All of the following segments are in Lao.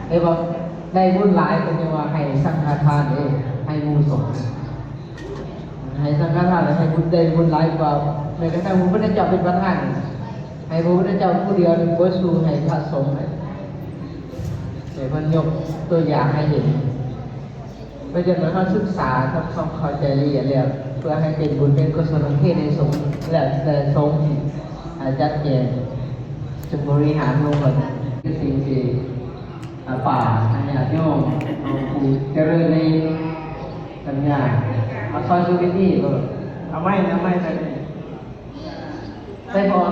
ແຕ່ວ່າໄດ້ບຸນຫຼາຍກໍຍັງວ່າໃຫ້ສັງຄະທານເດ້ ໃຫ້ໝູ່ສົງ ໃຫ້ສັງຄະທານ ໃຫ້ບຸນ ໄດ້ບຸນຫຼາຍກວ່າ ແມ້ກະທັ່ງພະພຸດທະເຈົ້າເປັນປະທານ ໃຫ້ພະພຸດທະເຈົ້າຜູ້ດຽວນີ້ບໍ່ສູ້ໃຫ້ພະສົງ ໃຫ້ເພິ່ນຍົກຕົວຢ່າງໃຫ້ເຫັນ. ເພາະສະນັ້ນເຮົາສຶກສາທຳຄວາມເຂົ້າໃຈລະອຽດແລ້ວ ເພື່ອໃຫ້ເປັນບຸນເປັນກຸສົນເຂດໃນສົງ ແລະ ແຕ່ສົງ ອາ ຈັດແຈງ ຈຶ່ງບໍລິຫານລົງໄປ ຄືສິ່ງທີ່ ອາ ປ່າຍາດໂຍມ ເຮົາຜູ້ຈະເລີນໃນປັນຍາ ມາຊ່ອຍສູ່ພິທີ ເອີ ເອົາໄມ້ນະ ໄມ້ໃສ່ ໃສ່ບໍ່?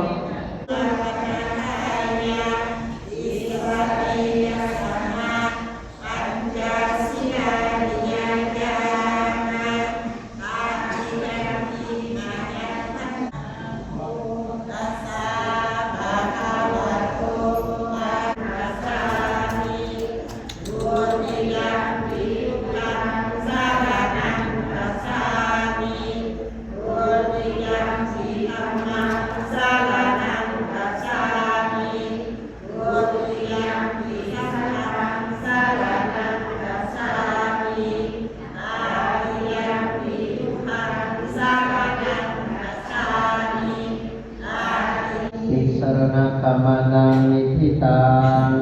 Tisaraṇagamanaṃ niṭṭhitaṃ.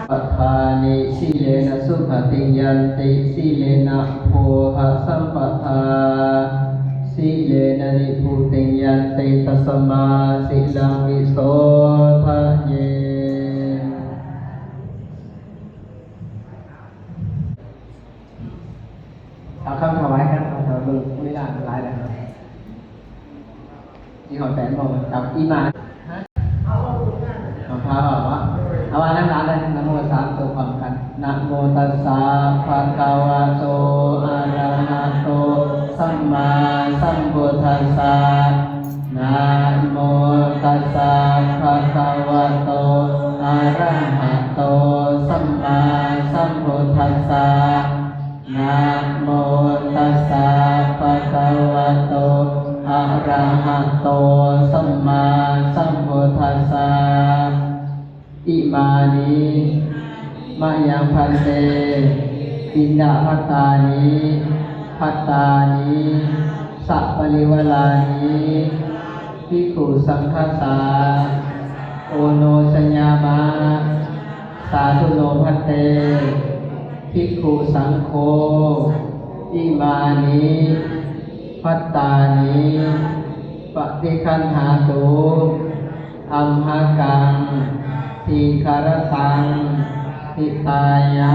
ປະທານິ sīlena sugatiṃ yanti, sīlena bhogasampadā, sīlena nibbutiṃ yanti, tasmā sīlaṃ visodhaye. ເອົາຄຳຖວາຍກັນ ເອົາເບິ່ງເວລາມັນຫຼາຍແລ້ວເນາະ ຊິຮອດແປດໂມງແລ້ວ ອີ່ໝານ ຮະ ເອົາພາເວົ້າວະ ເອົາວ່ານຳຫຼານເລີຍ ນະໂມສາມໂຕພ້ອມກັນ Namo tassa bhagavato arahato sammāsambuddhassa. Namo tassa bhagavato arahato sammāsambuddhassa. Namo tassa bhagavato arahato sammāsambuddhassa. Imāni mayaṃ bhante piṇḍapātāni bhattāni saparivārāni bhikkhusaṅghassa oṇojayāma. Sādhu no bhante bhikkhusaṅgho imāni bhattāni paṭiggaṇhātu amhākaṃ dīgharattaṃ hitāya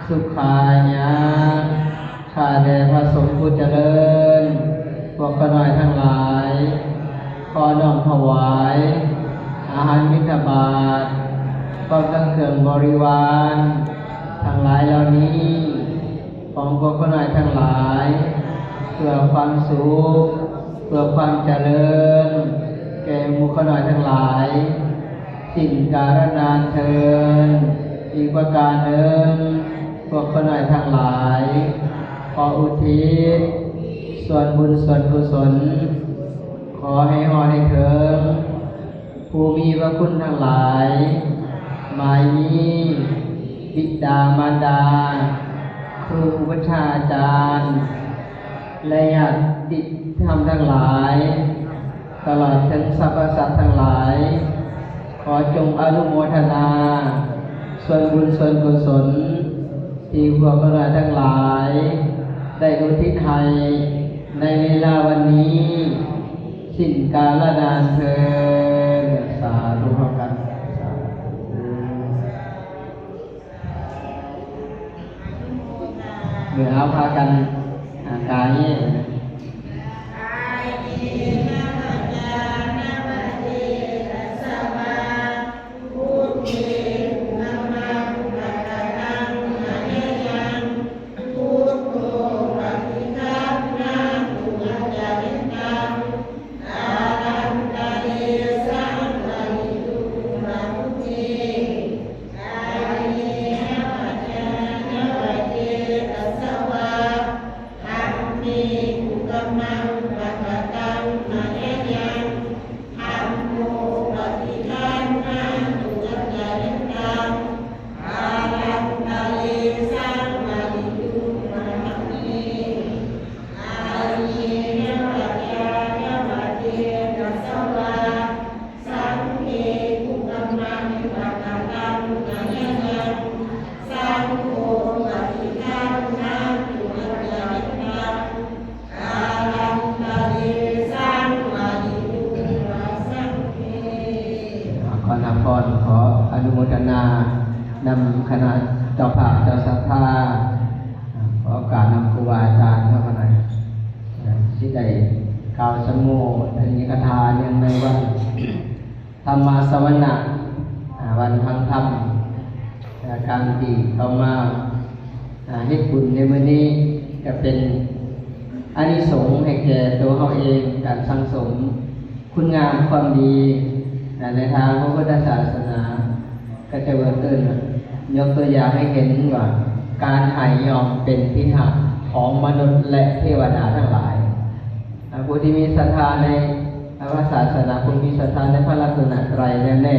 sukhāya. ຂ້າແດ່ພະສົງຜູ້ຈະເລີນ, ພວກຂ້ານ້ອຍທັງຫຼາຍ ຂໍນ້ອມຖວາຍອາຫານບິນທະບາດ ພ້ອມທັງເຄື່ອງບໍລິວານທັງຫຼາຍເຫຼົ່ານີ້ ຂອງພວກຂ້ານ້ອຍທັງຫຼາຍ ເພື່ອຄວາມສຸກ ເພື່ອຄວາມຈະເລີນ ແກ່ໝູ່ຂ້ານ້ອຍທັງຫຼາຍ ສິ້ນກາລະນານເທີນ. ອີກປະການໜຶ່ງ ພວກຂ້ານ້ອຍທັງຫຼາຍ ຂໍອຸທິດສ່ວນບຸນສ່ວນກຸສົນ ຂໍໃຫ້ຮອດໃຫ້ເຖິງ ຜູ້ມີພະຄຸນທັງຫຼາຍ ໝາຍມີບິດາມານດາ, ຄູອຸປັດຊາອາຈານ ແລະ ຍາດຕິທຳທັງຫຼາຍ, ຕະຫຼອດເຖິງສັບພະສັດທັງຫຼາຍ, ຂໍຈົ່ງອະນຸໂມທະນາສ່ວນບຸນສ່ວນກຸສົນ ທີ່ພວກຂ້ານ້ອຍທັງຫຼາຍໄດ້ອຸທິດໃຫ້ໃນເວລາວັນນີ້ ສິ້ນກາລະນານເທີນ. ສາທຸພ້ອມກັນ. ເມື່ອເຮົາພາກັນ ອາ ກາຍ Kayena vācāya va cetasā vā, ກ່ອນຂໍອະນຸໂມທະນານຳຄະນະເຈົ້າພາບເຈົ້າສັດທາ ຂໍໂອກາດນຳຄູບາອາຈານເຮົາຄະນະ ຊິໄດ້ກ່າວສະໂມທະນິກະຖາເນື່ອງໃນວັນທຳມະສະວະນະ ວັນຟັງທຳ ການທີ່ເຂົ້າມາເຮັດບຸນໃນມື້ນີ້ ກະເປັນອານິສົງໃຫ້ແກ່ໂຕເຮົາເອງ ການສັ່ງສົມ ຄຸນງາມຄວາມດີໃນທາງພະພຸດທະສາສະໜາ ກໍຈະເບິ່ງເອີ້ນ ຍົກຕົວຢ່າງໃຫ້ເຫັນວ່າ ການໃຫ້ຍ່ອມເປັນທີ່ຮັກຂອງມະນຸດ ແລະ ເທວະດາທັງຫຼາຍ. ອາ ຜູ້ທີ່ມີສັດທາໃນພະສາສະໜາ ຜູ້ທີ່ມີສັດທາໃນພະລັດຕະນະໄຕແນ່ວແນ່